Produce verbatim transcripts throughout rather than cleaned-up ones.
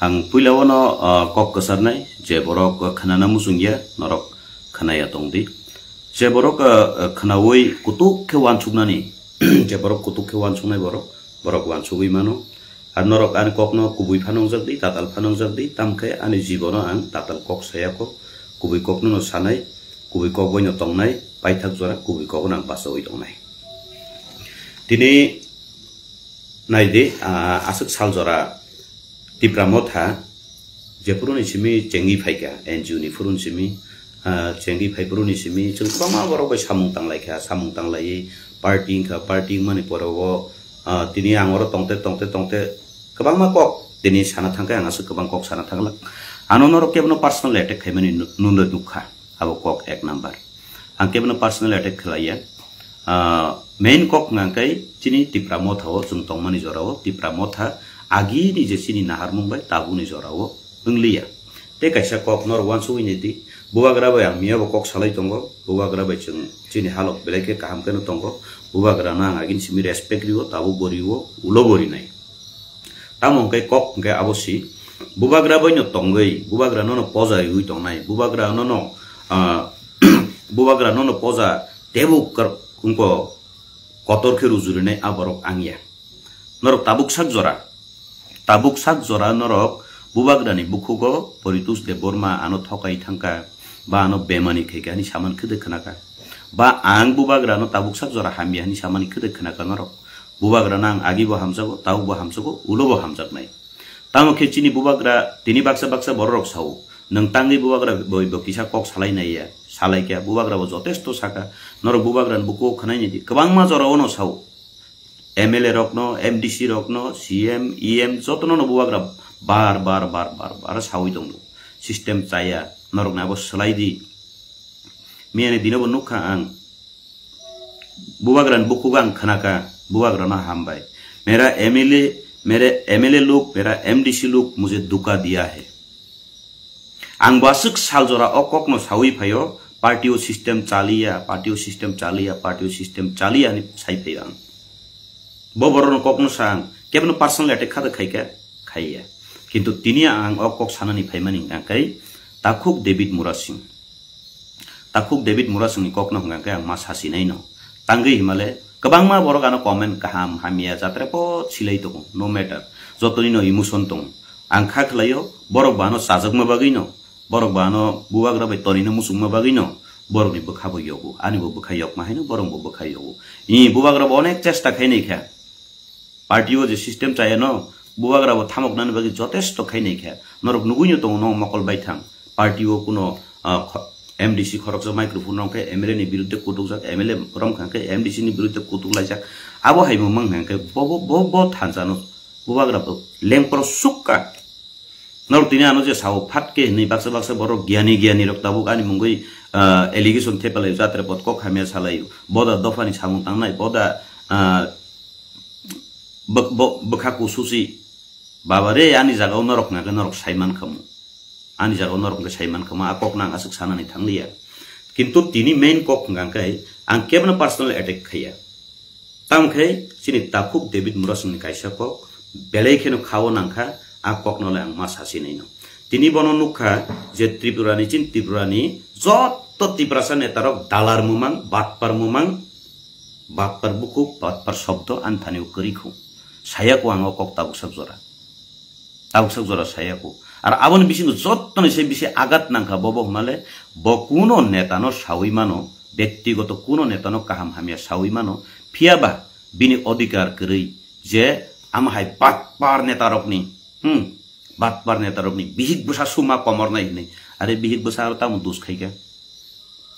Ang puila o no, ah, kok kwcharnai, je borok khnana muchung ya, norok khnaya tong di. Je borok, ah, khnaui kutuk khe uansuknani, je borok kutuk khe uansuknai borok, borok uansugui mano. Ar norok ani kokno kubui phano wngjak di, tatal phano wngjak di, tamkhe ani jibono ang tatal kok saya kho, kubui kokno no sanai, kubui kok bai no tongnai, paithak jora kubui kokno ang bachaui tongnai. Tini nai di, ah, aswk sal jora Tipra Motha, jephuru ni simi chengwi phaikha, N G O ni phuru ni simi, ah, chengwi phai phuru ni simi, chwng kwbangma borok bai samung tanglai kha, samung tanglaiwi party wngkha, party wngmani pore o, ah, tini ang oro tongte, tongte, tongte, kwbangma kok tini sana thangkhe, ang aswk kwbang kok sana thangla. Ano norok kebono personal attack khaimani nu-, nunwi nukha, abo kok ek number. Ang kebono personal attack khlaiya. Ah, main kok hwnkha khe chini Tipra Motha o chwng tongmani jora o Tipra Motha agini je chini naharmung bai tabukni jora o wngliya. Tei kaisa kok norok uansugui nai di, Bubagra bai ang miyabo kok salai tongo, Bubagra bai chwng chini halok belai khe kaham kheno tongo, Bubagra no ang agini simi respect rio, tabuk bo rio, ulo bo rinai. Tamo hwnkhe kok hwnkhe abo si, Bubagra bai no tongwi, Bubagra no no poja riui tongnai, Bubagra no no, ah, Bubagra no no poja tebuk kar-, wngko kotor khe rujurinai a borok ang ya. Norok tabuk sak jora, tabuk sak jora norok Bubagrani bukhugo Poritus Debbarma ano thokai thangkha, ba ano bemani khaikha hwnwi samani khwdwk khnakha. Ba ang Bubagrano tabuk sak jora hamya hwnwi samani khwdwk khnakha norok. Bubagrano ang agibo hamjago, tabukbo hamjago, ulobo hamjaknai. Tamo khe chini Bubagra tini baksa baksa bororok sao, nwng tangwi Bubagra bai bo kisa kok salai naiya, salaikha, Bubagra bo jotesto sakha, norok Bubagrani bukhugo khwnai nai di, kwbangma jorao no sao. M L A rokno, M D C rokno, C M, E M jotono no Bubagra bar bar bar bar bar sawi tongo. System chaya, norokni abo swlai di. Miyani dino bo nukha ang. Bubagrani bukhugo ang khnakha, Bubagrano hambai. Mera M L A, mere M L A log, mera M D C log, mujhe dhuka diya hai. Ang bo aswk sal jora o kokno sawi phaio, party o system chaliya, party o system chaliya, party o system chaliya hwnwi sai phaio ang. Bo borokno kokno sa ang, kebono personal attack kha da khaikha, khaiya. Kintu tini ang o kok sanani phaimani hwnkha khe takhuk David Murasing. Takhuk David Murasingni kokno hwnkha khe ang ma sasinai no. Tangwi himale kwbangma borok ano comment kaham hamya jatra pot silai tongo, no matter. Jotoni no emotion tongo. Ang kha khlaio, borok bo ano chajakma bagwi no, borok bo ano Bubagra bai tonino muchungma bagwi no, borokni bwkha bo yogo, ani bo bwkha yokma haino borok bo bwkha yogo. I Bubagra bo onek chesta khainai kha. Party o je system chaya no, Bubagra bo thamoknani bagwi jotesto khainai kha. Norok nugui no tongo no mokol baithang. Party o kuno, ah, kho-, M D C khoroksa microphone rok khe M L A ni birudde kutukjak, M L A rom kha khe M D C ni birudde kutuk laijak. Abo hai bo mang kha khe bo, bo, bo, bo thansa no Bubagra bo lengpro sukka. Norok tini ano je sao phat khe hinwi baksa baksa borok giyani giyani rok tabuk ani mungwi, ah, allegation thepalai jatre pot kok hamya salai. Boda dophani samung tangnai, boda, ah, bwk-, bo-, bwkha kususi. Baba re, ani jagao norok hwnkha khe norok saiman khamu. Ani jagao norok hwnkhe saiman khamu, a kok nang aswk sanani thangliya. Kintu tini main kok hwnkha khe ang kebono personal attack khaiya. Tamo khe chini takhuk David Murasingni kaisa kok belai kheno khao nangkha, a kokno le ang ma sasinai no. Tini bono nukha je Tripura ni, chini Tripura ni jotto Tiprasa netarok dalar mumang, batpar mumang, batpar bukhuk, batpar shobdo ani thani o kwrwi khu. Saya ko ang o kok tabuk sak jora. Tabuk sak jora saya ko. Ar aboni bisingo jottoni se bisi agat nangkha bobo hwnmale bo kuno netano sawi mano, bektigoto kuno netano kaham hamya sawi mano, phiya ba bini odhikar kwrwi je ama hai batpar netarokni, hmm, batpar netarokni bihik bwsa suma komornai hwnwi. Are bihik bwsa aro tamo dos khaikha?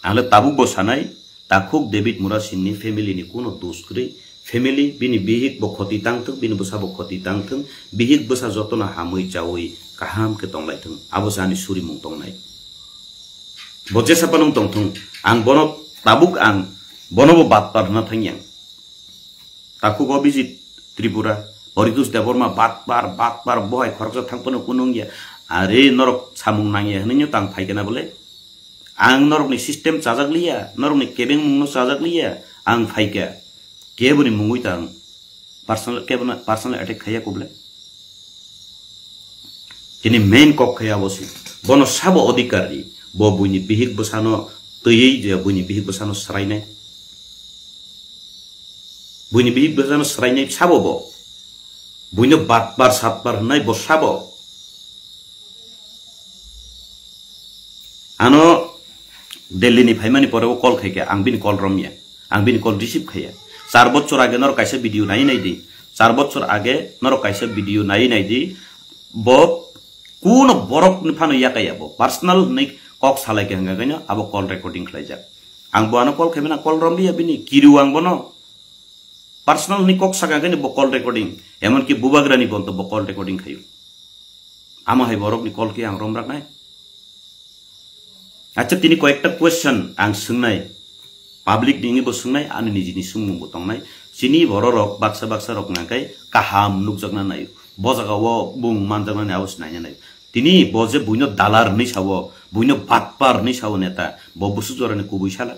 Ang le tabuk bo sanai, takhuk David Murasingni family ni kuno dos kwrwi. Family, bini bihik bo khoti tang thung, bini bwsa bo khoti tang thung, bihik bwsa jotono hamwi chawi kaham khe tong lai thung. Abo se ani surimung tongnai. Bo jesa phano wng tong thung, ang bono tabuk ang bono bo batpar hwnna thang yang. Takhuk Abhijit Tripura, Poritos Debbarma, batpar, batpar, bo hai khoroksa thang phano kunu wng ya. Are norok samung nang ya hwnwi no tang phai khe na bole? Ang norokni system chajak liya, norokni kebengmung no chajak liya, ang phai kha. Keboni mungwi tang personal, kebono personal attack khaiya kobole? Chini main kok khe abo se. Bono sabo odhikar ri. Bo buini bihik bwsano twiwi je buini bihik bwsano swrainai. Buini bihik bwsano swrainai sabo bo. Buino batpar satpar hwnai bo sabo. Ano Delhi ni phaimani pore o call khaikha, ang bini call romya, ang bini call receive khaiya. Char bochor age norok kaisa video nai nai di, char bochor age norok kaisa video nai nai di, bo kuno borok ni phano yakaya bo personal hwnwi kok salai kha hwnka kaino abo call recording khlaijak. Ang bo ano call khaimani call romliya bini, kiriw ang bono. Personal ni kok saka khe bo call recording, emon ki bubagra ni bonto bo call recording khayo. Amo hai borok ni call ki ang rom raknai. Acha tini koyekta question ang swngnai, public ni bo swngnai, ani niji ni swngmung bo tongnai. Chini borok rok baksa baksa rok nangkai kaham nukjakna nayo. Bo jaga o bung manjakna nai abo se naina nayo. Tini bo je buino dalar ni sawo, buino batpar ni sawo neta, bo busuk jora ni kubui sala.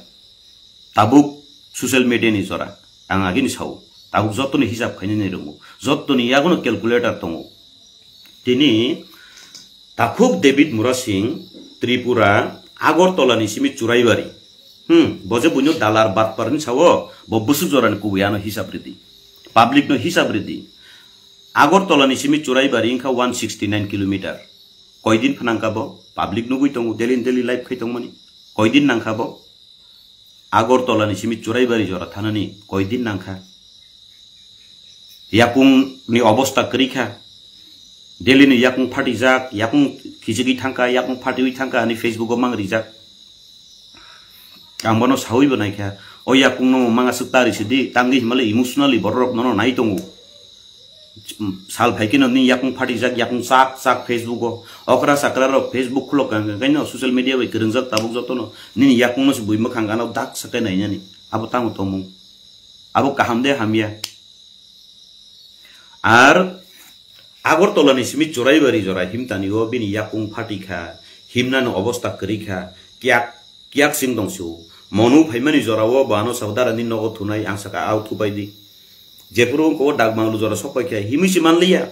Tabuk social media ni jora, ang agini sao, tabuk jottoni hisab khainani rongo, jottoni yagono calculator tongo. Tini takhuk David Murasing, Tripura, Agartala ni simi Churaibari. Hmm, bo je buino dalar batpar ni sao, bo busuk jora ni kubui ano hisab ridi. Public no hisab ridi. Agartala ni simi Churaibari wngkha one sixty nine kilometer. Koidin phanangka bo, public nugui tongo, daily daily live khai tongmani. Koidin nangkha bo? Agartala ni simi Churaibari jora thanani koidin nangkha. Yakung ni obosta kwrwi kha. Delhi ni yakung phatijak, yakung khichigwi thangkha, yakung phatiwi thangkha, ani Facebook o mang rijak. Ang bono sawi bo naikha, o yakung no manga swk tari sidi, tangwi himale emotionally borok nono nai tongo. Sal phai khe no nini yakung phatijak, yakung chak chak Facebook o. Okra sakra rok Facebook khulok kang kang kaino social media bai kwrwngjak tabuk jotono. Nini yakung no se bui mwkhang gana dak sakai nainani. Abo tamo tongmung. Abo kaham de hamya. Ar Agartala ni simi Churaibari jora himtani o bini yakung phatikha, himnani obosta kwrwi kha, kiyak Kiyak sing tong sio. Monu phaimani jora o bo ano sabo dara ni nogo thunai ang saka ao thupai di. Jephuru wngkha o dak banglu jora sok pai khe himwi se manliya.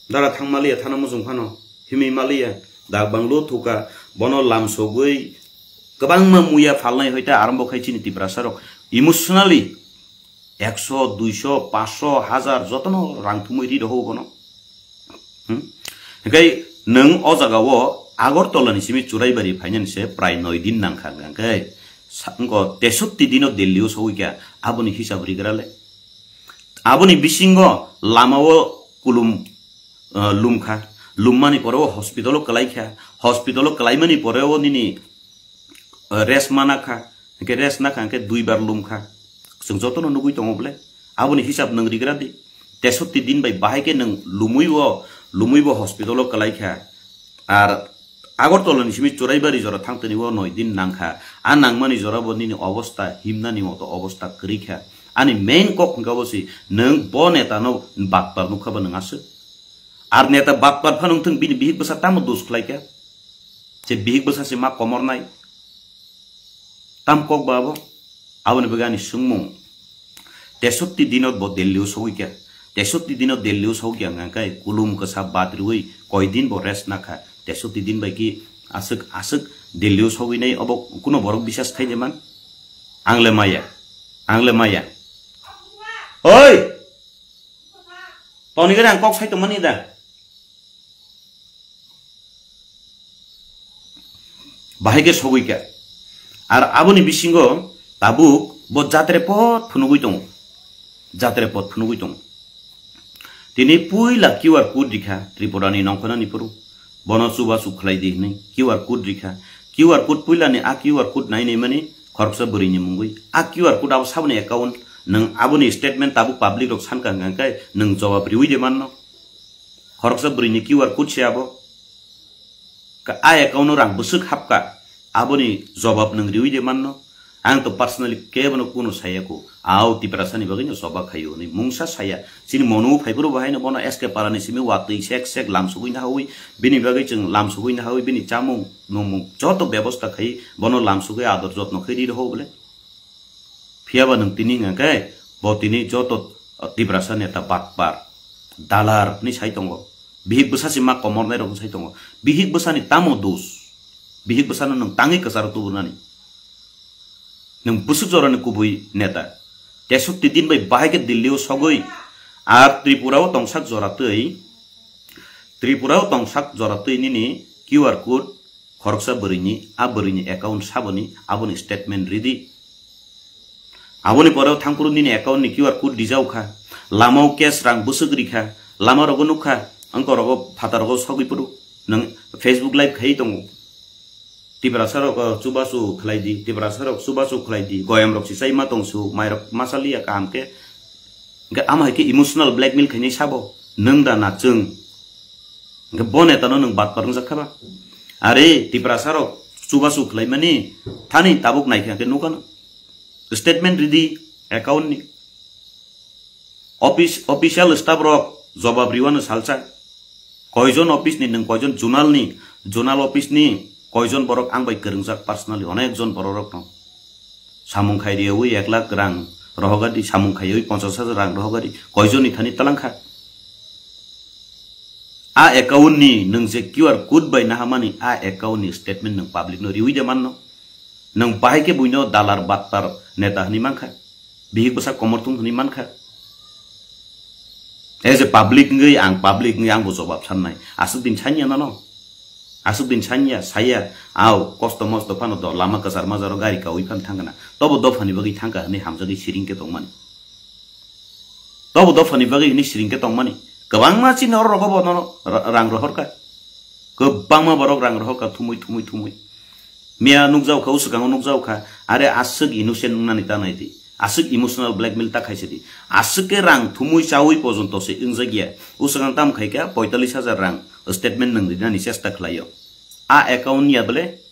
Dara thang maliya thana muchung phano himwi maliya. Dak banglu thuka bono lam sogwi kwbangma muya phalnai hoita arambo khai chini Tiprasa rok emotionally ekso, duiso, paanso, hajar jotono rang thumwi ri rohor bono. Hmm? Hinkhe nwng o jaga o Agartala ni simi Churaibari phainani se prai noi din nangkha, hinkhe sa-, wngkha tesotti dino Delhi o sogwi kha, aboni hisab rigra le. Aboni bisingo lama o kulum, uh, lumkha, lummani pore o hospital o kwlaikha, hospital o kwlaimani pore o nini, uh, rest mana kha. Hingke rest nakha hingke duibar lumkha. Chwng jotono nugui tongo bole. Aboni hisab nwng rigra di. Tesotti din bai bahai khe nwng lumui bo, lumui bo hospital o kwlai kha. Ar Agartala ni simi Churaibari jora thang tini o noi din nangkha. A nangmani jora bo nini obosta himnani moto obosta kwrwi kha. Ani main kok hingka bo si nwng bo neta no batpar nukha ba nwng aswk. Ar neta batpar phano wngthung bini bihik bwsa tamo dos khlai kha. Je bihik bwsa se ma komornai. Tam kok ba abo? Aboni bagwi ani swngmung. Tesotti dino bo Delhi o sogwi kha. Tesotti dino Delhi o sogwi kha hwnka khe kulum kwsa bat rwui koi din bo rest nakha. Tesotti din bai ki aswk, aswk Delhi o sogwi nai obo kuno borok bisas khai de man? Ang le maya. Ang le maya. Oi! Toni gani ang kok sai tongmani da. Bahai khe sogwi kha. Ar aboni bisingo tabuk bo jatre pot phunugwi tongo. Jatre pot phunugwi tongo. Tini puila Q R code rikha Tripura ni nongkhornani phuru. Bono chubachu khlai di hwnwi Q R code rikha. Q R code puilani a Q R code nai nai mani khoroksa bwrwi ni mungwi. A Q R code abo saboni account, nwng aboni statement tabuk public rok sankha hwnkha khe nwng jawab riwi de manno. Khoroksa bwrwi ni Q R code se abo. Ka-, a account o rang bwswk hapkha, aboni jobab nwng riwi de manno. Ang to personally kebono kuno saya kho. Ao Tiprasa ni bagwi no jobab khaio hwnwi mungsa saya. Chini mono phaiphuru bo haino bono S K Para ni simi watwi sek sek lam sugwi nahawi, bini bagwi chwng lam sugwi nahawi, bini chamung nungmung joto bebosta khai bono lam sugwi ador jotno khai ri rw bole. Phiya ba nwng tini hwnka khe bo tini joto, uh, Tiprasa neta batpar, dalar hinwi sai tongo. Bihik bwsa se ma komornai rok sai tongo. Bihik bwsani tamo dos? Bihik bwsano nwng tangwi kwcharo tubunani. Nwng bwswk jorani kubui neta. Tesukti din bai bahai khe Delhi o sogwi. Ar Tripura o tongsak jora twi, Tripura o tongsak jora twi nini Q R code khoroksa bwrwini, a bwrwini account saboni, aboni statement ridi. Aboni pore o thangphuru nini account ni Q R code rijak kha, lama o cash rang bwswk rikha, lama rogo nukha, wngkha rogo phatar rogo sogwi phuru nwng Facebook live khai tongo. Tiprasa rok, uh, chubachu khlai di, Tiprasa rok chubachu khlai di, goyam rok si chai ma tong su, mai rok ma chaliya kaham khe. Hwnkhe ama hai khe emotional blackmail khainai sabo, nwng da na chwng? Hwnkhe bo neta no nwng batpar wngjak kha ba? Are Tiprasa rok chubachu khlai mani thani tabuk nai kha khe nukha no. Statement ridi account ni. Office, official staff rok jobab riwano salsa. Koijon office ni, nwng koijon zonal ni, zonal office ni koijon borok ang bai kwrwngjak personally, onek jon borok rok no. Samung khai riyawi ek lakh rang rohogadi, samung khaiwi ponchash hajar rang rohogadi, koijon ni thani talangkha. A account ni nwng je Q R code bai nahamani, a account ni statement nwng public no riwi de manno. Nwng bahai khe buino dalar battar neta hwnwi mankha, bihik bwsa komorthung hwnwi mankha. As a public wngwi ang, public wngwi angbo jobab sannai. Aswk din sanya nano. Aswk din sanya, saya, au, kosto mosto phano do, lama kwchar majaro gari kaui phan thangkha na. Tobo dophani bagwi thangkha hwnwi hamjagwi siring khe tongmani. Tobo dophani bagwi hwnwi siring khe tongmani. Kwbangma chini oro rogo bo nono ra-, rang rohorkha. Kwbangma borok rang rohorkha thumui, thumui, thumui. Miya nukjao kha, uswkango nukjao kha, are aswk innocent wngnani ta nai di. Aswk emotional blackmail ta khaisa di. Aswk khe rang thumui chaui pojonto se wngjak ya. Uswkang tam khai kha poitallis hajar rang statement nwng rinani chesta khlaio. A account ni ya bole?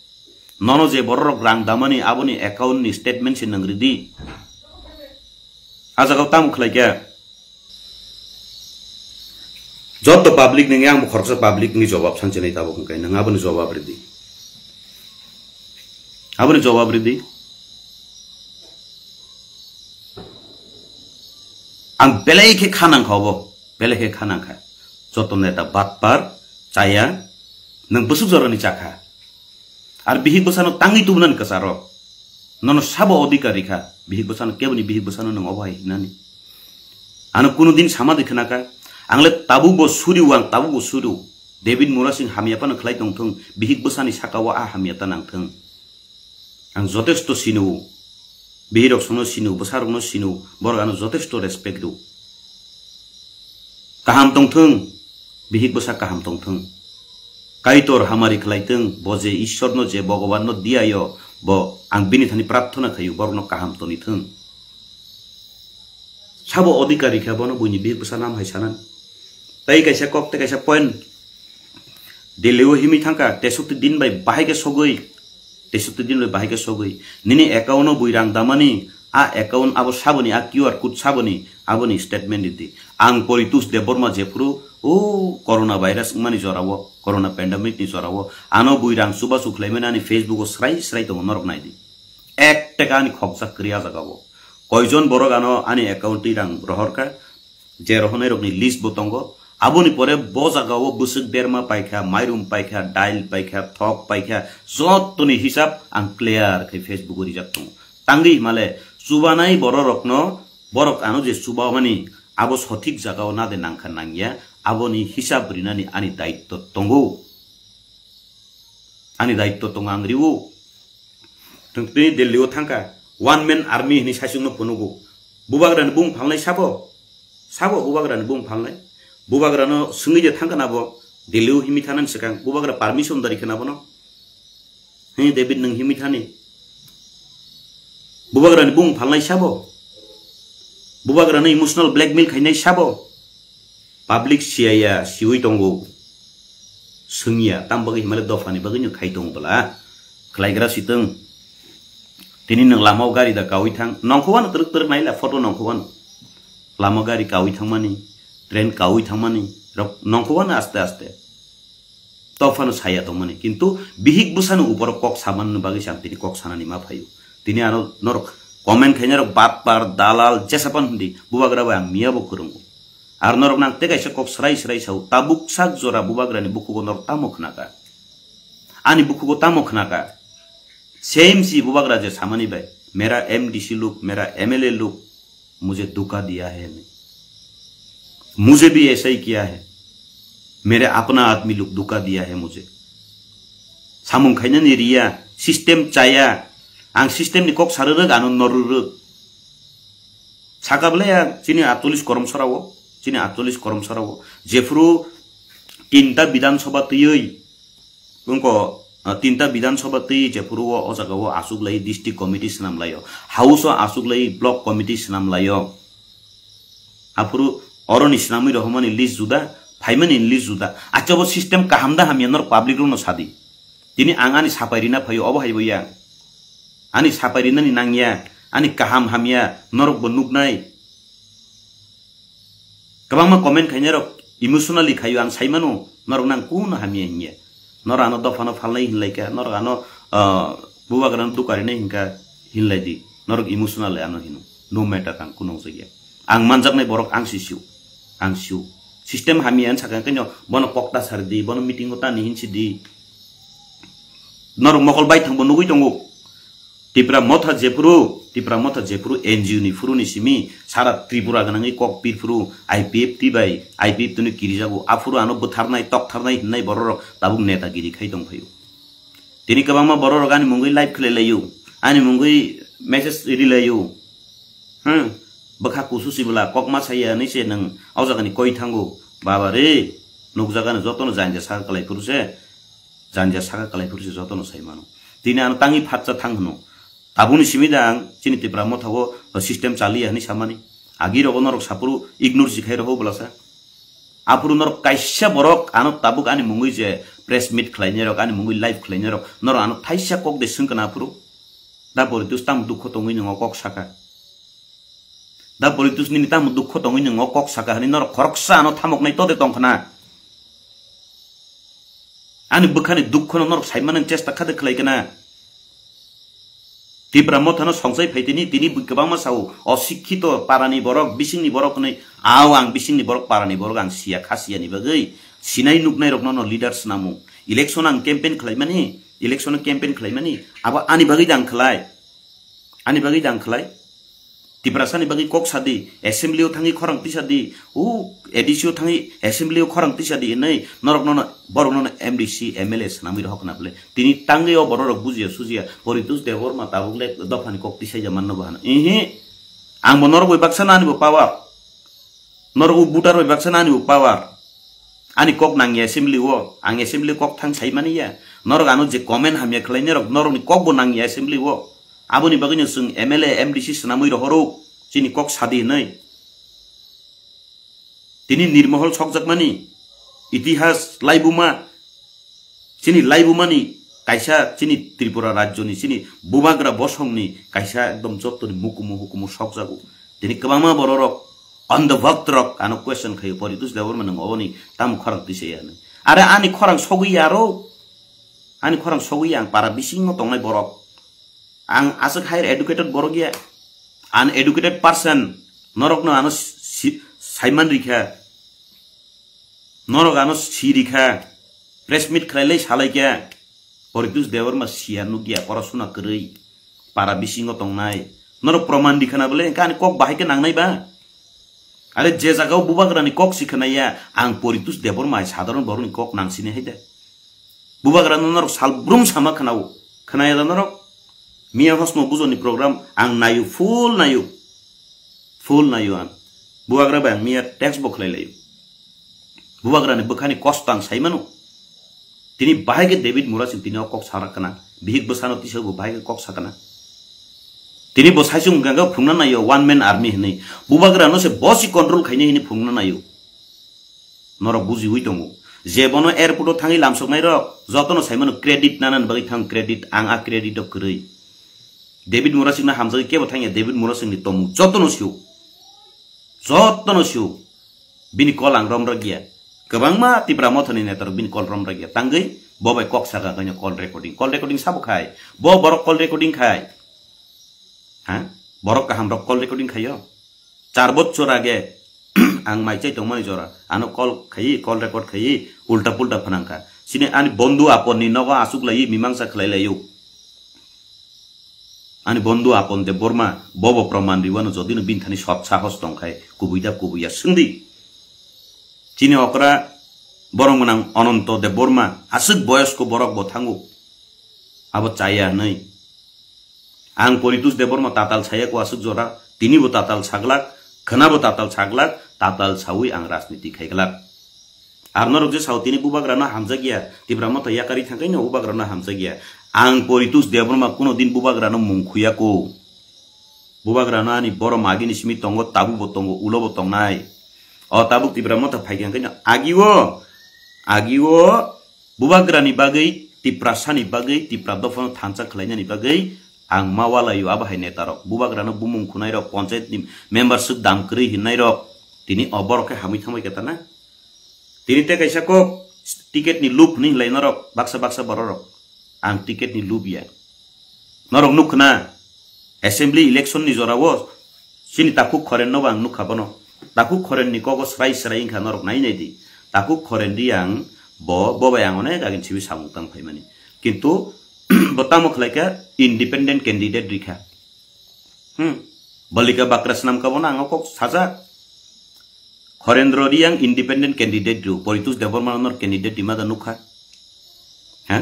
Nono je borok rang damani aboni account ni statement se nwng ridi. A jaga o tamo khlai kha? Joto public nini ang bo khoroksa public ni jobab sanchini tabuk hwnkhe nwng aboni jobab ridi. Aboni jobab ridi. Ang belai khe kha nang kha obo, belai khe kha nang kha. Joto neta batpar, chaya, nwng bwswk jorani chakha. Ar bihik bwsano tangwi tubunani kwcharo. Nono sabo odhikar rikha, bihik bwsano, keboni bihik bwsano nwng obo hai hinani. Ano kuno din sama di khwnakha, ang le tabuk bo suriu, ang tabuk bo suriu. David Murasing hamya phano khlai tongthung, bihik bwsani saka o a hamya ta nangthung. Ang jotesto sino, bihirok sono sino, bwsarokno sino, borok ano jotesto respect rw. Kaham tongthung, bihik bwsa kaham tongthung. Kaitor hamari khlaithung, bo je Ishwarno, je Bhagwanno diyayo, bo ang bini thani prarthana khaio, borokno kaham tonithung. Sabo odhikar rikha bono buini bihik bwsa nam hai sanan. Tai kaisa kok, tai kaisa point. Delhi o himwi thangkha, tesukti din bai bahai khe sogwi, tesukti din bai bahai khe sogwi. Nini account o bui rang damani, a account abo saboni, a Q R code saboni, aboni statement ridi. Ang Poritos Debbarma jephuru, o corona virus wngmani jorao, corona pandemic ni jorao, ano bui rang chubachu khlaimani ani Facebook o srai srai tongo, norok naidi. Ek teka ani khokjak kwrwi a jagao. Koijon borok ano ani account twi rang rohorkha, je rohornai rokni list bo tongo. Aboni pore bo jagao bwswk berma paikha, mairum paikha, dail paikha, thok paikha, jottoni hisab ang clear khai Facebook o rijak tongo. Tangwi himale chubanai bororokno, borok ano je chubamani, abo sothik jagao nade nangkha nangya, aboni hisab rinani ani daitto tongo. Ani daitto tongo, ang riwo. Tini Delhi o thangkha, one man army hini saichung no phunugo. Bubagra ni bung phalnai sabo? Sabo bubagra ni bung phalnai? Bubagra no swngwi je thangkha na bo, Delhi o himwi thanani swkang, bubagra permission dari khana bono? Hi David, nwng himwi thani? Bubagra ni bung phalnai sabo? Bubagra no emotional blackmail khainai sabo? Public siyaya, siwi tongo. Swngya, tam bagwi himale dophani bagwi no khai tongo bwla. Khlaigra sitwng. Tini nwng lama o gari da kawi thang. Nongkhowano twrwk twrwk naila photo nongkhowano. Lama gari kawi thangmani, train kawi thangmani. Rok nongkhowano aste aste. Tophano saya tongmani. Kintu bihik bwsano uporo kok samanni bagwi se ang tini kok sanani ma phaio. Tini ano norok comment khainai rok batpar, dalal, jesapan hindi. Bubagra bai ang miya bo kwrwngo. Ar norok nang tei kaisa kok srai srai sao, tabuk sak jora bubagrani bukhugo norok tamo khnaka? Ani bukhugo tamo khnaka? Same si bubagra je samani bai, "Mera M D C lok, mera M L A lok, mujhe dhuka diya hai, mujhe bhi aisa hi kiya hai, mere apna aadmi lok dhuka diya hai mujhe." Samung khainani riya, system chaya, ang system ni kok sarwrwk, ano norwrwk. Saka bwle ya chini atchollish korom sorao, chini atchollish korom sorao, jephuru tinta Bidhan Sabha twiwi, wngko, ah, tinta Bidhan Sabha twi jephuru o, o jaga o aswk lai district committee swnam laio, house o aswk lai block committee swnam laio. Aphuru oroni swnamwi rohormani list juda, phaimani list juda. Acha bo system kaham da hamya norok public rokno sadi. Tini ang ani sapai rina phaio, obo hai bo ya. Ani sapai rinani nangya, ani kaham hamya norok bo nuknai. Kwbangma comment khainai rok emotionally khaio, ang sai mano norok nang kuno hamya hinya. Norok ano dophano phalnai hinlai kha, norok ano, ah, bubagrano dukarinai hinkha hinlai di. Norok emotional ano hino. No matter, ang kuno wngjakya. Ang manjaknai borok ang si sio. Ang sio. System hamya hinwi sakha khe no bono kok ta sari di, bono meeting o tani hinsi di. Norok mokol bai thangbo nugwi tongo. Tipra Motha jephuru, Tipra Motha jephuru N G O ni phuru ni simi sara Tripura gwnangwi kok pirphuru I P F T bai, I P F T ni kirijago, aphuru ano bwtharnai, toktharnai hinnai bororok tabuk netagiri khai tongphaio. Tini kwbangma bororok ani mungwi live khlai laio, ani mungwi message ri laio. Hmm, bwkha kusu sibla kokma saya hinwi se nwng o jagani koi thango. Baba re, nukjagani jotono janja saka kwlai phuru se, janja saka kwlai phuru se jotono sai mano. Tini ano tangwi phatsa thang hwno. Tabukni simi da ang chini Tipra Motha o system chaliya hinwi samani. Agi rogo norok saphuru ignore si khai roho bwlasa. Aphuru norok kaisa borok ano tabuk ani mungwi je press meet khlainai rok, ani mungwi live khlainai rok, norok ano thaisa kok de swngkana aphuru. Da Poritus tamo dukho tongwi nwngo kok saka? Da Poritus nini tamo dukho tongwi nwngo kok saka hinwi norok khoroksa ano thamoknai tode tongkhna? Ani bwkhani dukhono norok saimani chesta khade khlai kana? Tipra Mothano songsai phai tini, tini bui kwbangma sao, osikkito parani borok, bisingni borok hinwi, ao ang bisingni borok, parani borok ang siya, kha siyani bagwi sinai nuknai rokno no leader swnamo. Election ang campaign khlaimani, election campaign khlaimani, abo ani bagwi da ang khlai. Ani bagwi da ang khlai. Tiprasani bagwi kok sadi, assembly o thangwi khorang tisa di, o A D C o thangwi assembly o khorang tisa di hinwi norok nono, borok nono M D C, M L A swnamwi rohok na bwle. Tini tangwi o bororok bujiya sujiya, Poritus Debbarma tabuk le dophani kok tisaija manno bo hano. Ihi, ang bo norok bai baksa nani bo power. Norok bo voter bai baksa nani bo power. Ani kok nangya assembly o, ang assembly kok thang sai mani ya. Norok ano je comment hamya khlai norok, norokni kok bo nangya assembly o. Aboni bagwi no chwng M L A, M D C swnamwi rohoro, chini kok sadi hinwi. Tini nirmohol sokjakmani, itihas laibuma, chini laibumani kaisa chini Tripura rajyoni chini bubagra bosongni kaisa ekdom jottoni mukumu hukumu sokjago. Tini kwbangma bororok, andhobhakt rok ano question khaio, Poritus Debbarma nwng oboni tamo khorang tisa ya hinwi. Are ani khorang sogwi ya aro, ani khorang sogwi ya, ang para bisingo tongnai borok. Ang aswk higher educated borok ya, uneducated person, norokno ano si-, saiman rikha, norok ano si rikha, press meet khlai lai salai kha, Poritus Debbarma siya nukya, porosuna kwrwi, para bisingo tongnai, norok proman rikha na bole, engkha ani kok bahai khe nangnai ba? Are je jaga o bubagrani kok si khwnaya, ang Poritus Debbarma hai sadharon borokni kok nang sini hai de. Bubagrano norok salbrum sama khwnao. Khwnaya da norok? Miya hosno bujoni program ang nayo, full nayo. Full nayo ang. Bubagra bai ang miya text bo khlai layo. Bubagrani bwkhani kosto ang sai mano. Tini bahai khe David Murasing tini o kok sarak kana. Bihik bwsano tisa bo bahai khe kok sakana. Tini bo saisung ganga phungna nayo one man army hinwi. Bubagrano se bosi control khaini hinwi phungna nayo. Norok bujiwi tongo. Je bono airport o thangwi lamsoknai rok, jotono saimano credit nanani bagwi thang credit, ang a credit o kwrwi. David Murasingno hamjagwi kebo thangya, David Murasingni tomung jotono sio. Jotono sio. Bini kol ang romrwkya. Kwbangma Tipra Mothani netarok bini kol romrwkya. Tangwi bo bai kok saka kanya call recording. Call recording sabo khai. Bo borok call recording khai. Ha? Borok kaham rok call recording khaio. Char bochor age ang mai chai tongmani jora, ano call khaiwi, call record khaiwi, ulta pulta phanang kha. Chini ani bondhu apon ni nogo asuk laiwi mimangsa khlai laio. Ani bondhu Apon Debbarma, bobo proman riwano jodi no bini thani sot sahos tongkhai, kubui da kubui ya swngdi. Chini okra borong gwnang Ananto Debbarma, aswk boyosko borok bo thango. Abo chaya hwnwi. Ang Poritos Debbarma tatal saya ko aswk jora, tini bo tatal saglak, khwna bo tatal saglak, tatal sawi ang rajniti khaiglak. Ar norok je sao tini bubagrano hamjakya, Tipra Motha yakarwi thangkhe no bubagrano hamjakya. Ang Poritos Debbarma kuno din bubagrano mung khuyako. Bubagrano ani borom agini simi tongo, tabuk bo tongo, ulo bo tongnai. O tabuk Tipra Motha phaikha hwnkhe no agio, agio bubagrani bagwi, Tiprasani bagwi, Tipra dophano thansa khlainani bagwi ang ma walaio abo hai netarok. Bubagrano bumung khunairok, ponchayatni member swk dam kwrwi hinnairok tini o borok khe hamwi thangbai khe tana. Tini tei kaisa kok ticket ni loop hinwi hinlai norok baksa baksa bororok. Ang ticket ni loop ya. Norok nukkha na assembly election ni jora o chini Takhuk Khoren no bo ang nukkha bono. Takhuk Khoren ni kogo srai srai wngkha norok nai nai di. Takhuk Khoren di ang bo, bo bai ang onek agin sibi samung tang phaimani. Kintu bo tamo khlai kha independent candidate rikha. Hmm. Balika bakra swnam ka bono ang kok sajak. Khorendro Riang independent candidate ru, Poritos Debbarma nor candidate di mada nukha. Ha?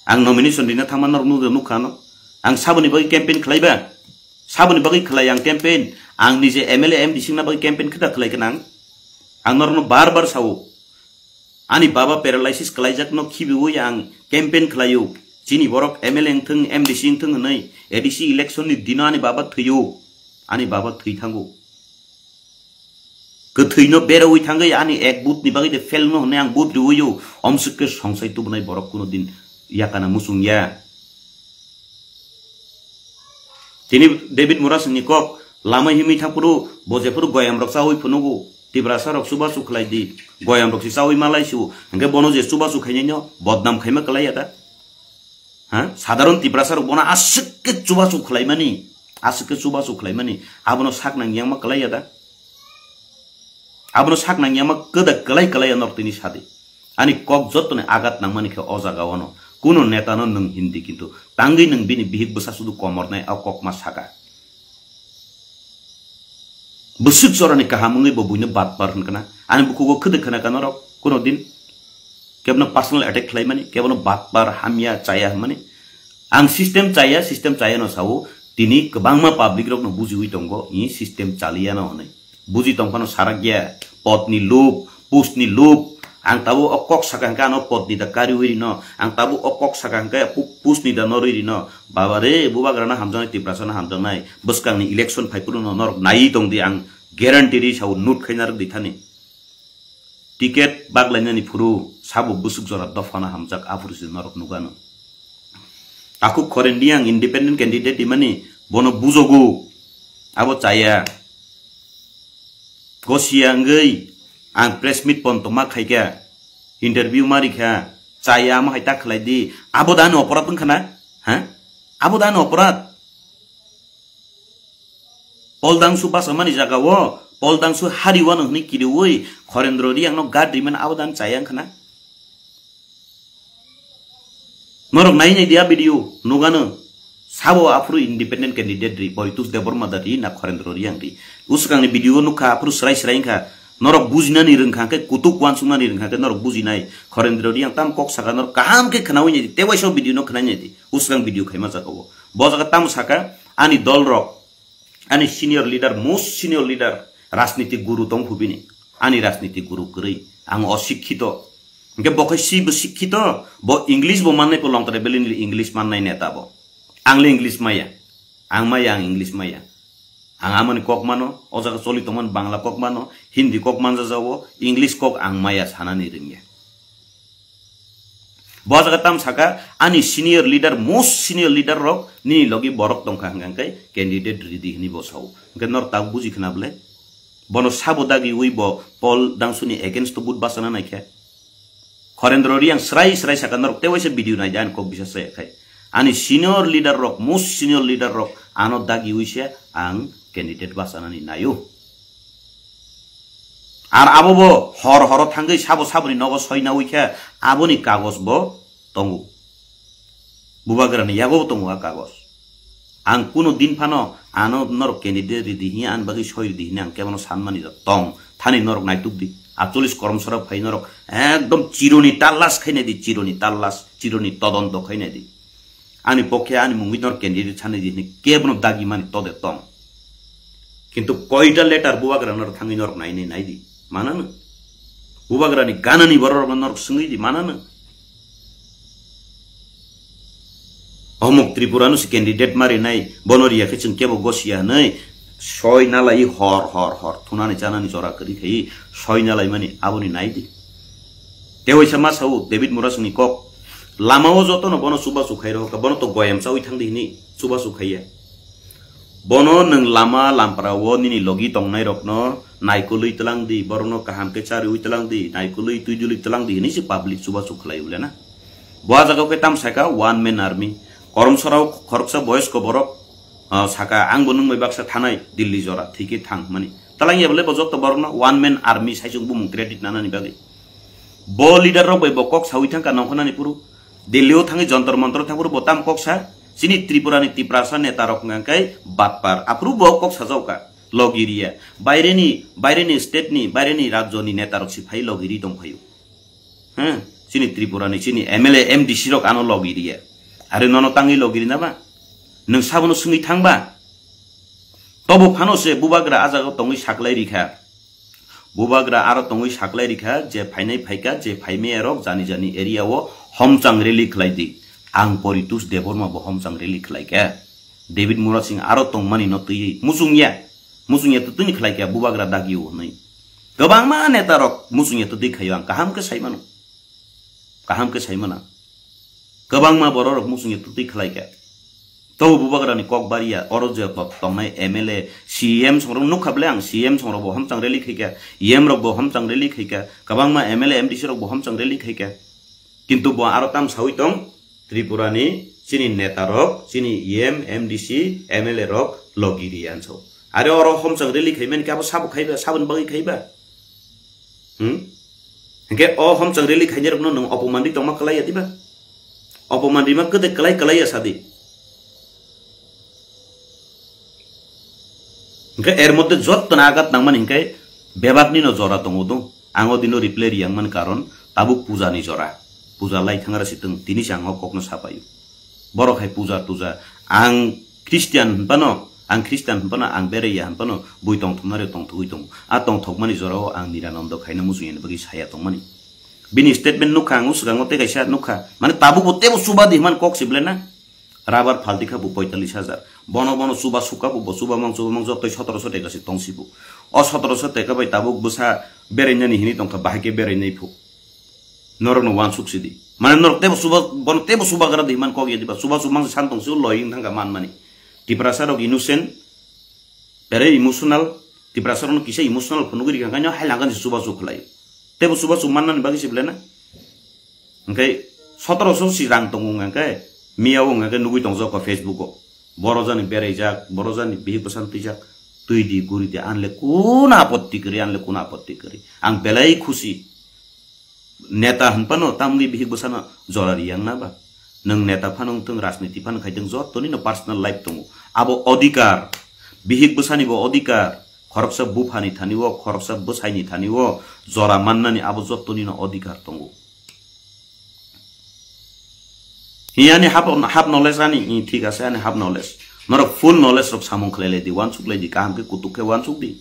Ang nomination dina thangma nor nukha no. Ang saboni bagwi campaign khlaiba. Saboni bagwi khlai ang campaign. Ang nije M L A M D C na bagwi campaign khita khlai kanang. Ang nor no bar bar sao. Ani baba paralysis khlaijakno khibiwi ang campaign khlaio. Chini borok M L A wngthung, M D C wngthung hwnwi A D C election ni dino ani baba thwio. Ani baba thwi thango. Kwthwino berawi thangwi ani ek vote ni bagwi de fail no hwnwi ang vote riwio. Omswk khe songsai tubunai borok kuno din yakana muchung ya. Tini David Murasingni kok lama himwi thangphuru bo jephuru goyamrok chawi phunugo, Tiprasarok chubachu khlai di, goyamrok se chawi malai su, hwnkhe bono je chubachu khainaino bodnam khaima kwlai ya da? Ha? Sadharon Tiprasarok bono aswk khe chubachu khlaimani, aswk khe chubachu khlaimani, abono sak nang yangma kwlai ya da? Abono sak nang yama kwda kwlai kwlai norok tini sadi. Ani kok jottoni agat nangmani khe o jaga ono. Kuno neta no nwng hindi kintu tangwi nwng bini bihik bwsa sudu komornai o kok ma saka. Bwswk jorani kaham wngwi bo buino batpar hwnkha na. Ani bukhugo khwdwk khna ka norok kuno din. Kebno personal attack khlaimani, kebno batpar hamya chaya hwnmani. Ang system chaya, system chaya no sao, tini kwbangma public rok no bujiwi tongo, i system chaliya no hwnwi. Buji tongphano sarakya, podni loop, postni loop. Ang tabuk o kok saka hwnkhe ano podni da kariwi rino. Ang tabuk o kok saka hwnkhe pu-, postni da norwi rino. Baba re, bubagrano hamjaknai, Tiprasano hamjaknai. Bwskangni election phaiphuru no norok naiwi tongdi, ang guarantee ri sao, note khaina rwk di thani. Ticket baglainani phuru sabo bwswk jora dophano hamjak aphuru se norok nukano. Takhuk Khoren Riang independent candidate imani bono bujogo. Abo chaya. Gosia wngwi ang press meet pon tongma khaikha. Interview ma rikha. Chaya amo hai ta khlai di. Abo da ani oporad wngkha na? Ha? Abo da ani oporad? Poldangsu basamani jagao, Poldangsu hariwano hwnwi kiriwi, Khorendro Riangno guard rimani abo dan chaya wngkhana? Norok nai nai dia video, nugano. Sabo aphuru independent candidate ri, Poritos Debbarma da ri, na Khorendro Riang ri. Usukangni video nukha, aphuru srai srai wngkha. Norok bujinani rwngkha khe, kutuk wansuknani rwngkha khe, norok bujinai. Khorendro Riang tam kok saka, norok kaham khe khnawi nai di, tewaisa video no khnai nai di. Usukang video khaima jagao. Bo jaga tam saka, ani dol rok, ani senior leader, most senior leader, rajniti guru tong phu bini. Ani rajniti guru kwrwi. Ang osikkito. Hingke bo khai si bo sikkito, bo English bo mannai po longtare belini English mannai neta bo. Ang le English maya. Ang maya, ang English maya. Ang amani kok mano, o jaga choli tongmani Bangla kok mano, Hindi kok manjajago, English kok ang maya sanani rwngya. Bo jaga tam saka, ani senior leader, most senior leader rok nini logi borok tongkha hwnkha hwnkhe candidate ridi hwnwi bo sao. Hwnkhe nor tak buji khna bwle? Bono sabo dagi ui bo Paul Dangsuni against to vote bachana naikhe. Khorendro Riang srai srai saka norok tewaisa video naidi ani kok bisa saya khai. Ani senior leader rok, most senior leader rok ano dagi ui se ang candidate bachanani naio. Ar abo bo hor horo thangwi sabo saboni nogo soina uikha, aboni kagos bo tongo. Bubagrani yago bo tongo a kagos. Ang kuno din phano ano norok candidate ridi hiya, ani bagwi soi ridi hini ang kebono sanmani da tong. Thani norok naituk di. Atcholis koromsora phai norok ekdom chironi tallas khainai di, chironi tallas, chironi todonto khainai di. Ani pokhe ani mungwi norok candidate sanai di hini kebono dagi mani tode tong. Kintu koita letter bubagra norok thangwi norok nainai nai di. Manano. Bubagrani ganani bororokno norok swngwi di, manano. Omuk Tripura no se candidate ma rinai, bono riya khe chwng kebo gosiya hinwi soi nalai hor hor hor thunani chanani jora kwrwi khai soi nalai mani aboni nai di. Tewaisa ma sao David Murasingni kok, lama o joto no bono chubachu khai rohorkha, bono to goyam chawi thang di hini chubachu khaiya. Bono nwng lama lampra o nini logi tongnai rokno naikolwi tlang di, borokno kaham khe chariwi tlang di, naikolwi twi dulwi tlang di hinwi se public chubachu khlai ule na. Bo a jaga o khe tam saka one man army. Koromsora o khoroksa boyosko borok, ah, saka ang bo nwng bai baksa thanai Delhi jora thwi khe thang mani. Talang ya bole bo joto borokno one man army sai chwng bumung credit nanani bagwi. Bo leader rok bai bo kok sawi thangkha nongkhornani phuru. Delhi o thangwi Jantar Mantar thang phuru bo tam kok sa. Chini Tripura ni Tiprasa neta rok hwnkha khe batpar. Aphuru bo kok sajao kha. Logi riya. Baireni, baireni state ni, baireni rajyo ni neta rok si phai logi ri tong phaio. He? Chini Tripura ni, chini M L A, M D C rok ano logi riya. Are nono tangwi logi rina ba? Nwng sabono swngwi thang ba? Tobo phano se bubagra a jaga o tongwi saklai rikha. Bubagra aro tongwi saklai rikha je phainai phaikha, je phaimaya rok jani jani area o homchang rally khlai di. Ang Poritus Debbarma bo homchang rally khlai kha. David Murasing aro tongmani no twiwi muchungya. Muchungya to twini khlai kha bubagra dagi o hwnwi. Kwbangma neta rok muchungya to twi khaio ang kaham khe sai mano. Kaham khe sai mano. Kwbangma borok rok muchungya to twi khlai kha. Tobo bubagrani kok bariya, oro je kok tongnai M L A, C M songrok nukha bole ang, C M songrok bo homchang rally khaikha, E M rok bo homchang rally khaikha, kwbangma M L A, M D C rok bo homchang rally khaikha. Kintu bo aro tam sawi tong, Tripura ni chini neta rok, chini E M, M D C, M L A rok logi ri anso. Are oro homchang rally khaimani khe abo sabo khaiba, saboni bagwi khaiba. Hmm? Hingke o homchang rally khainai rokno nwng opoman ri tongma kwlai ya diba? Opoman rima kwdek kwlai kwlai ya sadi. Hingke er moddhe jottoni agat nangmani hingke bebakni no jora tongo do. Ang o dino reply riyang man karon tabuk puja ni jora. Puja lai thangra sitwng tini se ang o kokno sapaio. Borok hai puja tuja. Ang Christian hinphano, ang Christian hinphano, ang beraiya hinphano, bui tongthoknari tongthogwi tongo. A tongthokmani jorao ang Nirananda khaina muchungya ni bagwi saya tongmani. Bini statement nukha, ang o swkango tei kaisa nukha. Mane tabukbo teibo chuba di hwnmani kok se belai na. Rabar phalti kha bo poitalis hajar. Bono bono chuba sukha bo, bo chuba mang chuba mang jotoi sotoroso teka se tongsi bo. O sotoroso teka bai tabuk bwsa berainani hini tongkha, bahai khe berainai phu. Norokno wansuk sidi. Mane norok teibo chuba, bono teibo chubagra di hwnmani kok ya diba. Chuba chuba mang se san tongsi o loi wng thangkha manmani. Tiprasa rok innocent, very emotional. Tiprasa rokno kisa emotional phunugwi rikha, khaino hai langkha se chuba chuk khlai. Teibo chuba chuk mannani bagwi se belai na. Hingke sotoroso si rang tongo hingke miya o hingke nugwi tongjak o Facebook o. Boro jani beraijak, boro jani bihik bwsano twijak, twi di, guri di, anle kun apotti kwrwi, anle kun apotti kwrwi. Ang belai khusi. Neta hinphano tamni bihik bwsano jora riyang na ba? Nwng neta phano wngthung, rajniti phano khaithung, jottoni no personal life tongo. Abo odhikar, bihik bwsani bo odhikar, khoroksa buphani thani o, khoroksa bwsaini thani o jora mannani abo jottoni no odhikar tongo. Hi ani half, half knowledge ani, hi thik ase ani half knowledge. Norok full knowledge rok samung khlai lai di, wansuk lai di, kaham khe kutuk khe wansuk di.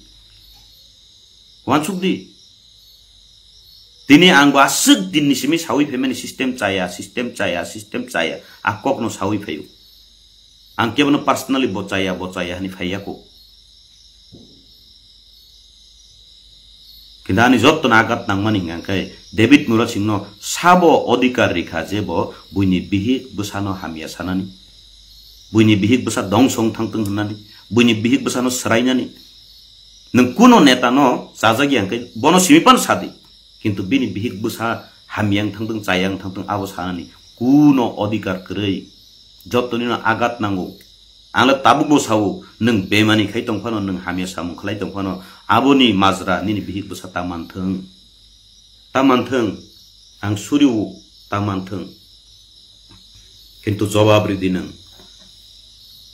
Wansuk di. Tini ang bo aswk din ni simi sawi phaimani system chaya, system chaya, system chaya. A kokno sawi phaio. Ang kebono personally bo chaya, bo chaya hwnwi phaiya ko. Kintu ani jotto no agat nangmani hwnka khe David Murasing no sabo odhikar rikha je bo buini bihik bwsano hamya sanani, buini bihik bwsa dongsong thangtwng hwnani, buini bihik bwsano swrainani. Nwng kuno neta no chajak ya hwnkhe bono simi phano sadi. Kintu bini bihik bwsa hamya wng thangtwng, chaya wng thangtwng abo sanani kuno odhikar kwrwi. Jottoni no agat nango. Ang le tabuk bo sao, nwng bemani khai tong phano, nwng hamya samung khlai tong phano, aboni majra nini bihik bwsa ta manthwng. Ta manthwng, ang suriu ta manthwng. Kintu jobab ridi nwng.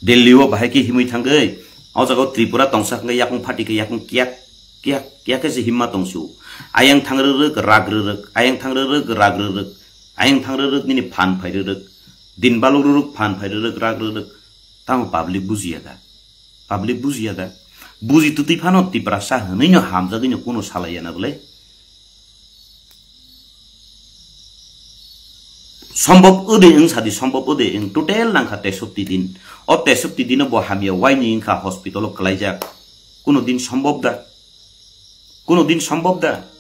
Delhi o bahai khe himwi thangwi, o jaga o Tripura tongsa hwnkhe yakung phati khe yakung kiyak, kiyak, kiyak khe se himma tongsu. Ayang thang rwrwk, rak rwrwk, ayang thang rwrwk, rak rwrwk, ayang thang rwrwk nini phan phai rwrwk, din baluk rwrwk, phan phai rwrwk, rak rwrwk. Tamo public bujiya da? Public bujiya da? Buji twtwi phano Tiprasa hwnwi no hamjagwi no kuno salaiya na bwle? Sombhob ode wng sadi, sombhob ode wng, total nangkha teishotti din. O teishotti dino bo hamya waini wngkha hospital o kwlaijak. Kuno din sombhob da? Kuno din sombhob da?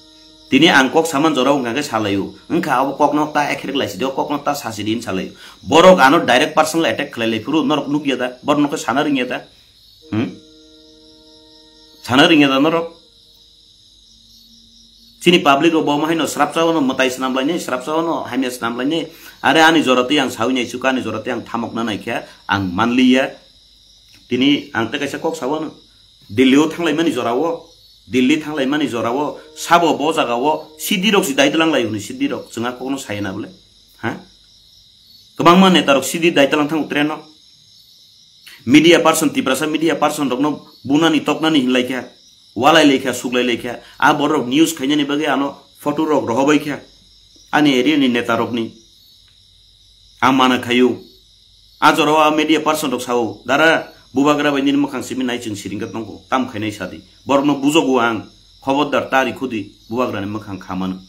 Tini ang kok saman jorao wngkha khe salaio. Wngkha abo kokno ta ekhrek laisidi, o kokno ta sasidi hin salaio. Borok ano direct personal attack khlai lai phuru norok nukya da? Borok no khe sana ringya da? Hmm? Sana ringya da norok? Chini public rok bo omo haino srapsa wano mwtai swnam lainai, srapsa wano hamya swnam lainai. Are ani jora twi ang sawi nai chuka, ani jora twi ang thamokna naikha, ang manliya. Tini ang tei kaisa kok sawano. Delhi o thanglaimani jorao, Delhi thanglaimani jorao, sabo bo jagao, sidirok si daitwlang lai hwnwi sidirok, chwng a kokno saya na bwle? Ha? Kwbangma netarok sidi daitwlang thango train o. Media person, Tiprasa media person rokno bunani toknani hinlaikha, walai laikha, suklai laikha. A borok news khainani bagwi ano photo rok rohobaikha. Ani area ni neta rokni. Ang mana khayu. A jorao a media person rok sao, "Dara, bubagra bai nini mwkhang simi nai chwng siring khe tongo. Tam khainai sadi. Borokno bujogo ang. Khobordar ta rikhudi, bubagrani mwkhang kha mano."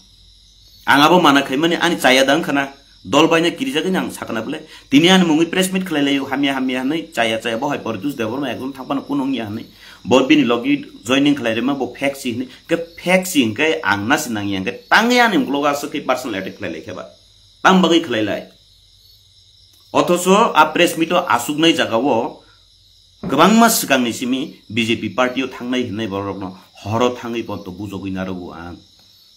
Ang abo mana khaimani ani chaya da wngkhana. Dol baina kirijagwi ang sakna bwle. Tini ani mungwi press meet khlai laio, hamya hamya hwnwi, chaya chaya bo hai Poritus Debbarma ekdom thangpano kuno wngya hwnwi. Bo bini logi joining khlai rima bo fake si hwnwi. Khe fake si hwnkhe ang nasi nangya hwnkhe tangwi ani uklogo aswk khe personal attack khlai laikha ba. Tam bagwi khlai lai. Othocho a press meet o aswknai jagao kwbangma swkangni simi B J P party o thangnai hwnwi borokno horo thangwi ponto bujogwi narwgo ang.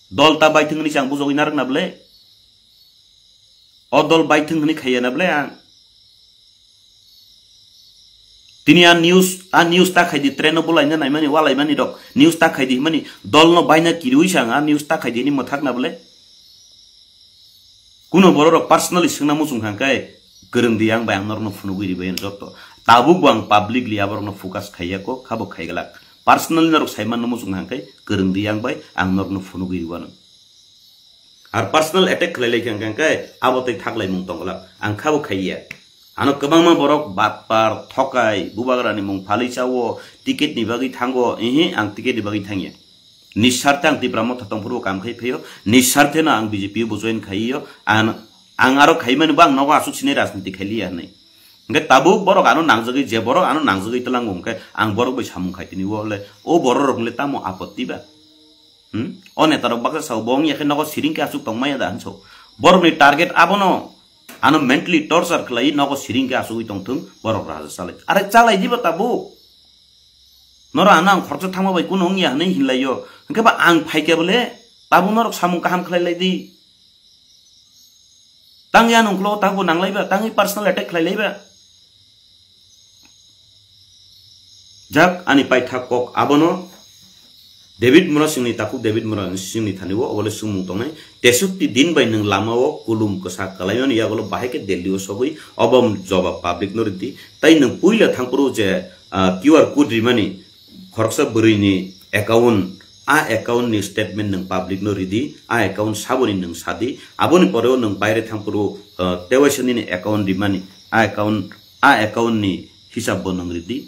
Dol ta baithwng hwnwi se ang bujogwi narwkna bwle? O dol baithwng hwnwi khaiya na bwle ang? Tini a news, a news ta khaidi, train o bulaina naimani, walaimani rok news ta khaidi himani, dol no baina kiriwi se ang a news ta khaidi hini mwthakna bwle? Kuno borok rok personally swngna muchung kha khe, kwrwng di, ang bai ang norokno phunugwi ribai ang jotto. Tabuk bo ang publicly aborokno focus khaiya kho, khabo khaiglak. Personally norok sai manno muchung kha khe, kwrwng di, ang bai ang norokno phunugwi riwano. Ar personal attack khlai lai khe ang khe, abo tei thaklaimung tongglak. Ang khabo khaiya. Ano kwbangma borok batpar, thokai, bubagrani mung phalwi chawo, ticket ni bagwi thango, ehe, ang ticket ni bagwi thangya. Nisarte ang Tipra Motha tongphuru kam khai phaio, nisarte no ang B J P bo join khaiyo, ang, ang aro khaimani bo ang nogo aswk sinai rajniti khailiya hinwi. Hwnkhe tabuk borok ano nangjagwi, je borok ano nangjagwi twlango hwnkhe ang borok bai samung khai tini o le, o borok rok le tamo apotti ba? Hmm? O neta rok baksa sao bo wngya khe nogo siring khe aswk tongmaya da hinso. Borok ni target abono, ano mentally torture khlai nogo siring khe aswkwi tongthung, borok raja chalai. Are chalai diba tabuk? Noro ano ang khoroksa thangma bai kuno wngya hinwi hinlaio. Hwnkhe ba ang phaikhe bole tabuk norok samung kaham khlai lai di. Tangwi ano uklogo tabuk nanglai ba, tangwi personal attack khlai lai ba. Jak ani paithak kok abono David Murasingni takhuk David Murasingni thani o obole swngmung tongnai. Teishotti din bai nwng lama o kulum kwsa kwlaimani yagulo bahai khe Delhi o sogwi obo jobab public no rwdi. Tai nwng puila thangphuru je, ah, Q R code rimani khoroksa bwrwini account, a account ni statement nwng public no ridi, a account saboni nwng sadi, aboni pore o nwng baire thangphuru, ah, tewaisa nini account rimani, a account, a account ni hisab bo nwng ridi.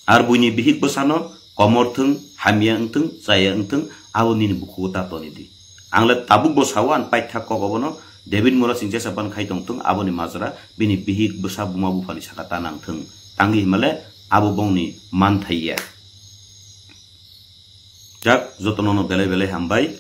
Ar buini bihik bwsano komor thwng, hamya wngthwng, chaya wngthwng, abo nini bukhugo ta toni di. Ang le tabuk bo sao, ang paithak kok obono, David Murasing jesa ban khai tongthwng, aboni majra bini bihik bwsa buma buphani saka ta nangthwng. Tangwi himale abo bongni manthai ya. Jak jotono no belai belai hambai.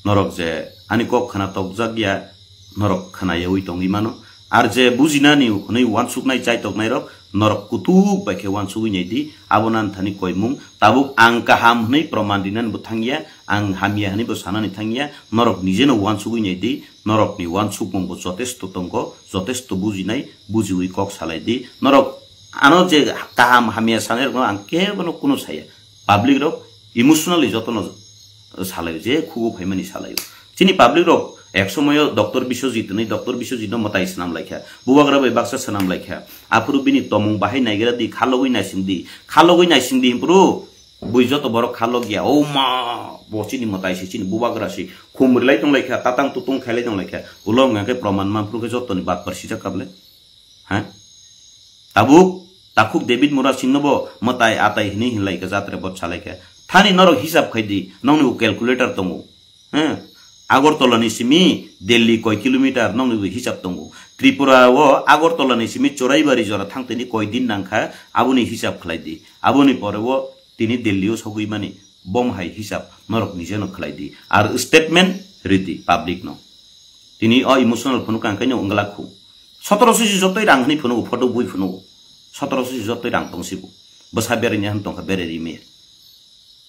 Norok je ani kok khna tokjak ya, norok khna yaui tongwi mano. Ar je bujinani hwnwi uansuknai chaitoknairok, norok kutuk bai khe uansugwi nai di, abo nan thani koimung. Tabuk ang kaham hwnwi proman rinani bo thangya, ang hamya hwnwi bo sanani thangya, norok nijeno uansugwi nai di, norokni uansukmung bo jotesto tongo, jotesto bujinai, bujiwi kok salai di. Norok Ano je kaham hamya sanai rokno ang kebono kuno saya. Public rok emotionally jotono salaio, je khugo phaimani salaio. Chini public rok ek somoyo Doctor Biswajit hinwi, Doctor Biswajit no mwtai swnam laikha, bubagra bai baksa swnam laikha. Aphuru bini tomung bahai naigra di, khalogwi naising di, khalogwi naising di himpuru bui joto borok khalogya. O ma, bo chini mwtai se, chini bubagra se, khum rilai tong laikha, tatang tutung khailai tong laikha. Ulo wngkha khe proman manphuru khe jotoni batpar sijak kable. Ha? Tabuk, takhuk David Murasing no bo mwtai atai hinwi hinlai kha, jatre bot salai kha. Thani norok hisab khai di, nongni bo calculator tongo. Ha? Agartala ni simi Delhi koi kilometer nongni bo hisab tongo. Tripura o Agartala ni simi Choraibari jora thang tini koi din nang kha, aboni hisab khlai di. Aboni pore o tini Delhi o sogwi mani, bom hai hisab norok nijeno khlai di. Ar statement ridi public no. Tini o emotional phunuk ang kaino wngla khu. Sotoroso si jotoi rang hwnwi phunugo, photo bui phunugo. Sotoroso si jotoi rang tong sibo. Bwsa berai ni han tongkha, berai rimaya.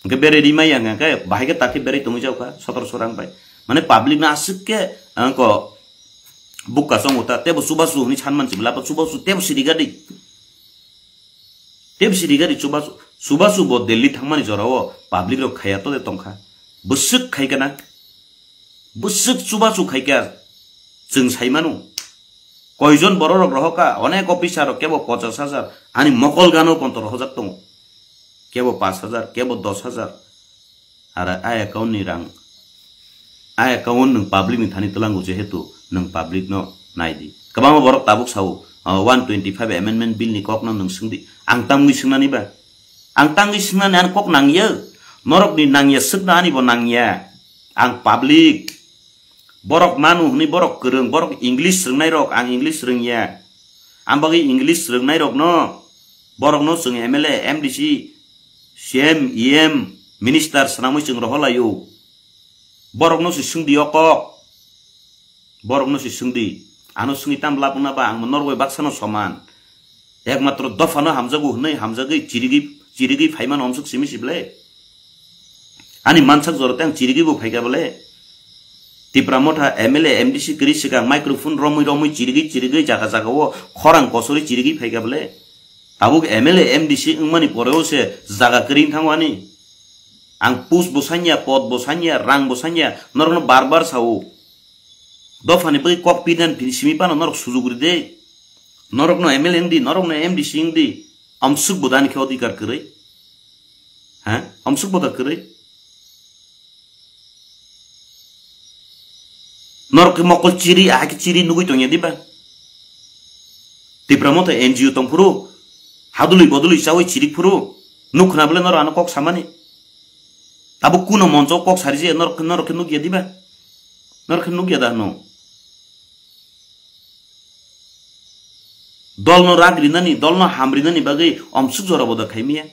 Hwnkhe berai rimaya hwnkhe bahai khe takhe berai tongwi jaukha sotoroso rang bai. Mane public no aswk khe, angko bukka chongo ta, tebo chubachu hwnwi sanman sibla, chubachu tebo sirigadi. Tebo sirigadi chubachu, chubachu bo Delhi thangmani jorao public rok khaiya to de tongkha. Bwswk khaikha na? Bwswk chubachu khaikha, chwng saimano. Koijon bororok rohokha, onek officer rok kebo pochas hajar, ani mokol gano konto rohojak tongo. Kebo pas hajar, kebo dos hajar. Ara a account ni rang, a account nwng public ni thani twlango, jehetu nwng public no nai di. Kwbangma borok tabuk sao, ah, one twenty five amendment bill ni kok no nwng swng di. Ang tamwi swngnani ba? Ang tangwi swngnani, ang kok nangya. Norok ni nangya swkna, ani bo nangya. Ang public. Borok manu hwnwi borok kwrwng, borok English rwngnai rok, ang English rwngya. Ang bagwi English rwngnai rok no, borok no chwng M L A, M D C, C M, E M, minister swnamwi chwng rohor laio. Borok no se swng di o kok. Borok no se swng di. Ano swngwi tam lab wngna ba, ang norok bai baksa no soman. Ekmatro dopha no hamjago hwnwi hamjagwi chirigwi, chirigwi phaimano omswk simi sible. Ani mansak jora tei ang chirigwi bo phaikha bole. Tipra Motha M L A, M D C kwrwi swkang microphone romwi romwi chirigwi chirigwi jaga jaga o khorang kosori chirigwi phaikha bole. Tabuk M L A, M D C wngmani poreo se jaga kwrwi wng thango ani. Ang post bo sanya, pod bo sanya, rang bo sanya, norokno bar bar sao. Dophani bagwi kok pinan phi simi phano norok sujuk ride. Norokno M L A wngdi, norokno M D C wngdi. Amsuk bodani khe odhikar kwrwi. Ha? Amsuk boda kwrwi. Norok khe mokol chiri, ahai khe chiri nugwi tongya diba? Tipra Motha N G O tongphuru, hadului bodului chawi chiri phuru, nuk khna bole norok ano kok samani. Tabuk kuno moncho kok sari je norok, norok khe nukya diba? Norok khe nukya da hwno? Dolno rak rinani, dolno ham rinani bagwi omsuk jora boda khaimiya.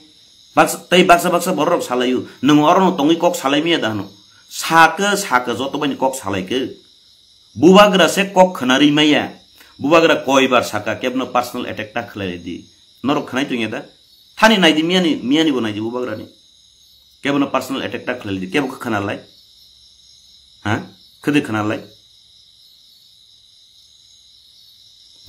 Baksa, tei baksa baksa bororok salaio, "Nwng orono tongwi kok salaimiya da hwno?" Sakhe, sakhe joto baini kok salaikhe. Bubagra se kok khna ri maya. Bubagra koibar saka kebno personal attack ta khlai di. Norok khnai tongya da? Thani naidi miyani, miyani bo naidi bubagrani. Kebno personal attack ta khlai di. Kebo khe khna lai? Ha? Khede khna lai?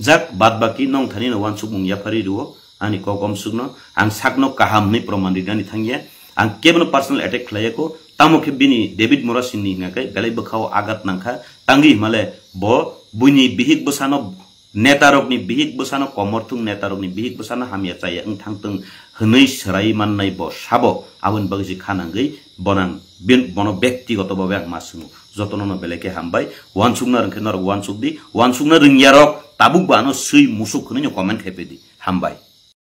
Jak, bad baki nong thani no wansukmung yaphari rwo, ani kok omsukno, ang sakno kaham hwnwi proman rinani thangya, ang kebono personal attack khlaiya ko, tamo khe bini David Murasing ni hwnga khe belai bwkhao agat nangkha, tangwi himale bo buini bihik bwsano, netarokni bihik bwsano, komorthung netarokni bihik bwsano hamya chaya wng thangtwng hwnwi swrai mannai bo sabo, aboni bagwi se kha nangwi bonang bin-, bono bektigoto babe ang ma swngo. Jotono no belai khe hambai. Wansukna rwngkhe norok wansuk di. Wansukna rwngyarok tabuk bo ano swi musuk hwnwi no comment khai pedi. Hambai.